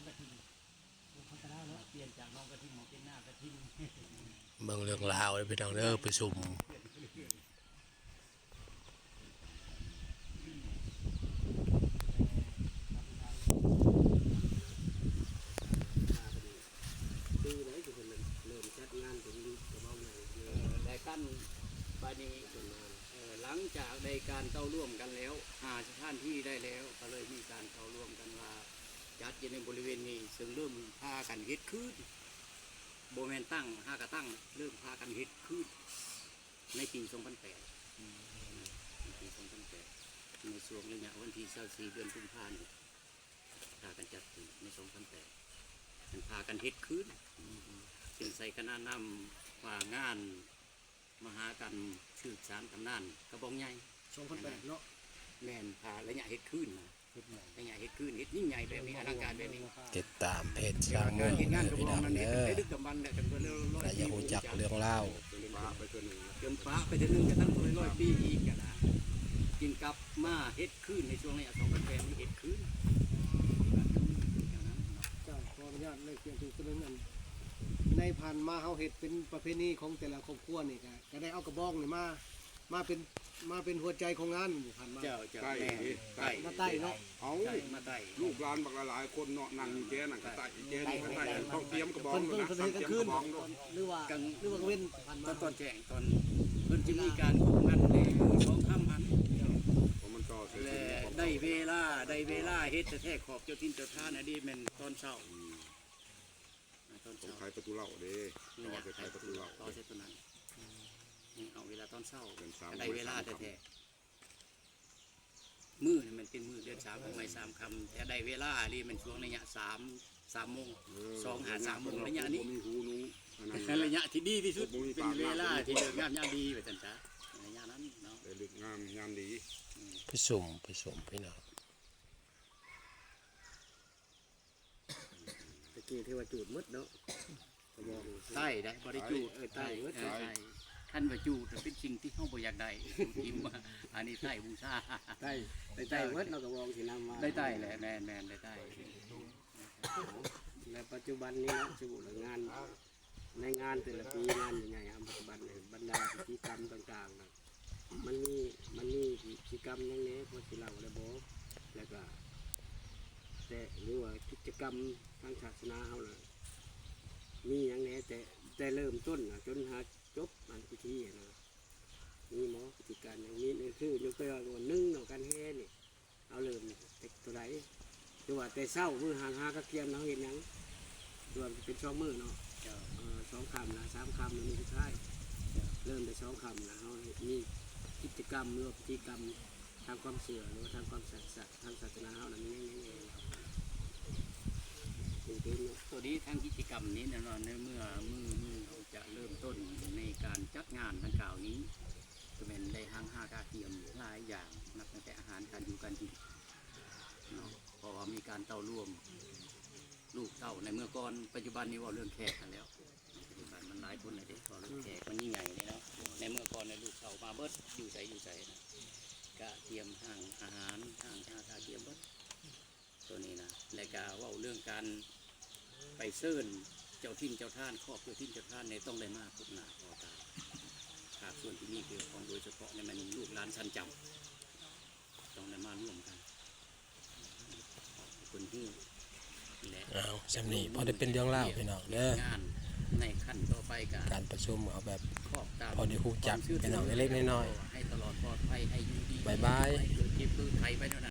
ກະທິນ ເປັນນາກະທິນ ເບິ່ງເລື່ອງລາວເດີພີ່ນ້ອງເດີ ປະຊຸມ ປີໃດທີ່ເພິ່ນເລີ່ມຈັດງານເປັນກະເບົາໃຫຍ່ ເອີ ແລະກັນ ບາດນີ້ ເອີ ຫຼັງຈາກໄດ້ການເຕົ້າຮ່ວມກັນແລ້ວ ຫາສະຖານທີ່ໄດ້ແລ້ວ ກໍເລີຍມີການເຕົ້າຮ່ວມກັນວ່າ ຈັດຢູ່ໃນບໍລິເວນນີ້ ເຊິ່ງເລີ່ມພາກັນເຮັດຄືນ ບໍ່ແມ່ນຕັ້ງ ຫາກະຕັ້ງ ເລີ່ມພາກັນເຮັດຄືນ ໃນປີສອງພັນແປດ ໃນປີສອງພັນແປດ ໃນຊ່ວງໄລຍະວັນທີຊາວສີ່ ເດືອນກຸມພານີ້ ພາກັນຈັດຂຶ້ນໃນສອງພັນແປດ ແມ່ນພາກັນເຮັດຄືນ ເຊິ່ງໃສ່ຄະນະນຳວ່າງານມະຫາກັນສືບສານຕຳນານກະບອງໃຫຍ່ ສອງພັນແປດເນາະ ແມ່ນ ພາໄລຍະເຮັດຄືນນະ ໄລຍະເຮັດຄືນ ເຮັດຍິ່ງໃຫຍ່ແບບນີ້ ອະລັງການແບບນີ້ ຕິດຕາມເພຈຊ່າງເມືອງເດີພີ່ນ້ອງເດີ ກະຢາກຮູ້ຈັກເລື່ອງລາວ ຈົນປະໄປເທື່ອໜຶ່ງ ຈົນປະໄປເທື່ອໜຶ່ງ ກະຕັ້ງຮ້ອຍປີອີກຫັ້ນນະ ຈຶ່ງກັບມາເຮັດຄືນໃນຊ່ວງໄລຍະສອງພັນແປດນີ້ ເຮັດຄືນ ເຈົ້າ ຂໍອະນຸຍາດແລກປ່ຽນອີກຕົວໜຶ່ງ ອັນ ໃນຜ່ານມາເຮົາເຮັດເປັນປະເພນີຂອງແຕ່ລະຄອບຄົວນີ້ ກະ ກະໄດ້ເອົາກະບອງນີ້ມາ ມາເປັນ ມາເປັນຫົວໃຈຂອງງານຢູ່ຜ່ານມາ ເຈົ້າ ເຈົ້າ ໄຕ້ ແມ່ນ ເດ້ ໄຕ້ ໄຕ້ ມາໄຕ້ເນາະ ເອົາ ໄຕ້ ມາໄຕ້ ລູກຫຼານບັກຫຼາຍໆຄົນເນາະ ນັ່ງຢູ່ແຈນັ້ນກະໄຕ້ ແຈນີ້ກະໄຕ້ ຕ້ອງຕຽມກະບອງ ເພິ່ນ ເພິ່ນເຮັດກາງຄືນ ຫຼືວ່າ ກາງ ຫຼືວ່າກາງເວັນຜ່ານມາ ຕອນ ຕອນແຈ້ງ ຕອນເພິ່ນຈະມີການໂຄງກັນໃນສອງຄ່ຳຫັ້ນ ເພາະມັນຕໍ່ໃສ່ ແລະ ໄດ້ເວລາ ໄດ້ເວລາເຮັດແທ້ໆ ຂອບເຈົ້າຖິ່ນເຈົ້າທານ ອັນນີ້ແມ່ນຕອນເຊົ້າ ອືມ ອາ ຕອນເຊົ້າ ຂອງໄທປະຕູເຫຼົ່າເດ້ ນີ້ນະ ຕໍ່ໃສ່ໄທປະຕູເຫຼົ່າ ຕໍ່ໃສ່ໂຕນັ້ນ ອືມ ນີ້ເອົາເວລາຕອນເຊົ້າ ເດືອນສາມ ກະໄດ້ເວລາແທ້ໆ ມື້ນີ້ມັນເປັນມື້ເດືອນສາມຂອງໄມ້ສາມຄຳ ແຕ່ໄດ້ເວລານີ້ແມ່ນຊ່ວງໄລຍະສາມ ສາມໂມງ ເອີ ສອງຫາສາມໂມງ ໄລຍະນີ້ ບໍ່ມີຫູໜູ ອັນນັ້ນ ໄລຍະທີ່ດີທີ່ສຸດ ບໍ່ມີ ເປັນເວລາທີ່ເລີກງາມຍາມດີວ່າຊັ້ນຊະ ໄລຍະນັ້ນເນາະ ໄດ້ເລີກງາມຍາມດີ ອືມ ປະຊຸມ ປະຊຸມພີ່ນ້ອງ ຕະກີ້ຖືວ່າຈູດໝົດເນາະ ກະບອງ ໄຕ້ໄດ໋ ບໍ່ໄດ້ຈູດ ເອີ ໄຕ້ ເອີ ໄຕ້ ຄັນວ່າຈູດເປັນສິ່ງທີ່ເຮົາບໍ່ຢາກໄດ້ ຈູດຖິ້ມ ອັນນີ້ໄຕ້ບູຊາ ໄຕ້ ໄດ້ໄຕ້ໝົດເນາະ ກະບອງທີ່ນຳມາ ໄດ້ໄຕ້ແຫຼະ ແມ່ນໆ ໄດ້ໄຕ້ ແລະ ປັດຈຸບັນນີ້ເນາະ ສະບຸລະງານ ໃນງານແຕ່ລະປີ ງານໃຫຍ່ໆ ເຮົາປັດຈຸບັນນີ້ ບັນດາພິທີກຳຕ່າງໆນະ ມັນມີ ມັນມີພິທີກຳຫຍັງແດ່ ພໍຊິເລົ່າໄດ້ບໍ່? ແລ້ວກະ ແຕ່ ຫຼືວ່າກິດຈະກຳທາງສາສະໜາເຮົານະ ມີຫຍັງແດ່ ແຕ່ ແຕ່ເລີ່ມຕົ້ນນະ ຈົນຫາຈົບອັນພິທີຫັ້ນນະ ມີບໍ່? ພິທີການຫຍັງ ມີ ຄືຍົກຕົວຢ່າງວ່າ ໜຶ່ງເນາະ ການແຫ່ນີ້ ເຮົາເລີ່ມແຕ່ເທົ່າໃດ? ຄືວ່າແຕ່ເຊົ້າ ມື້ຫາງຫາກະກຽມ ເຮົາເຮັດຫຍັງ? ຄືວ່າເປັນສອງມື້ເນາະ ເອີ ສອງຄ່ຳລະ ສາມຄ່ຳລະ ມື້ສຸດທ້າຍ ເລີ່ມແຕ່ສອງຄ່ຳລະ ເຮົາມີກິດຈະກຳ ຫຼືວ່າພິທີກຳທາງຄວາມເຊື່ອ ຫຼືວ່າທາງຄວາມສາ ທາງສາສະໜາເຮົານັ້ນ ຍັງ ຍັງ ຍັງ ໂຕນີ້ທາງກິດຈະກຳນີ້ນະເນາະ ໃນເມື່ອມື້ ມື້ເຮົາຈະເລີ່ມຕົ້ນໃນການຈັດງານດັ່ງກ່າວນີ້ ກະແມ່ນໄດ້ຫາງຫາກະກຽມຫຼາຍຢ່າງ ນັບຕັ້ງແຕ່ອາຫານ ການຢູ່ການກິນເນາະ ເພາະວ່າມີການເຕົ້າລວມລູກເຕົ້າໃນເມື່ອກ່ອນ ປັດຈຸບັນນີ້ເວົ້າເລື່ອງແຂກຫັ້ນແລ້ວ ປັດຈຸບັນມັນຫຼາຍຄົນແລ້ວເດ້ ເວົ້າເລື່ອງແຂກມັນຍິ່ງໃຫຍ່ເດ້ເນາະ ໃນເມື່ອກ່ອນນີ້ລູກເຕົ້າມາເບິດ ຢູ່ໃສຢູ່ໃສນະ ກະກຽມຫ້າງອາຫານ ຫ້າງທ່າກຽມເບິດ ໂຕນີ້ນະ ແລະກະເວົ້າເລື່ອງການໄປເຊີນເຈົ້າຖິ່ນເຈົ້າທານ ຂອບເຈົ້າຖິ່ນເຈົ້າທານນີ້ ຕ້ອງໄດ້ມາພົບໜ້າພໍ້ຕາ ພາກສ່ວນທີ່ມີກ່ຽວຂ້ອງ ໂດຍສະເພາະໃນແມ່ນລູກຫຼານຊັ້ນຈຳ ຕ້ອງໄດ້ມາຮ່ວມກັນ ເພິ່ນຮູ້ແຫຼະ ອ້າວ ສ່ຳນີ້ພໍໄດ້ເປັນເລື່ອງລາວພີ່ນ້ອງເດີ ງານໃນຂັ້ນຕໍ່ໄປກະ ການປະຊຸມເອົາແບບ ພໍໄດ້ຮູ້ຈັກພີ່ນ້ອງເລັກໆນ້ອຍໆ ໃຫ້ຕະຫຼອດປອດໄພ ໃຫ້ຢູ່ດີ ບາຍບາຍ ໃຫ້ເກີດເຈັບເກີດໄຂ້ໄປແນວນັ້ນ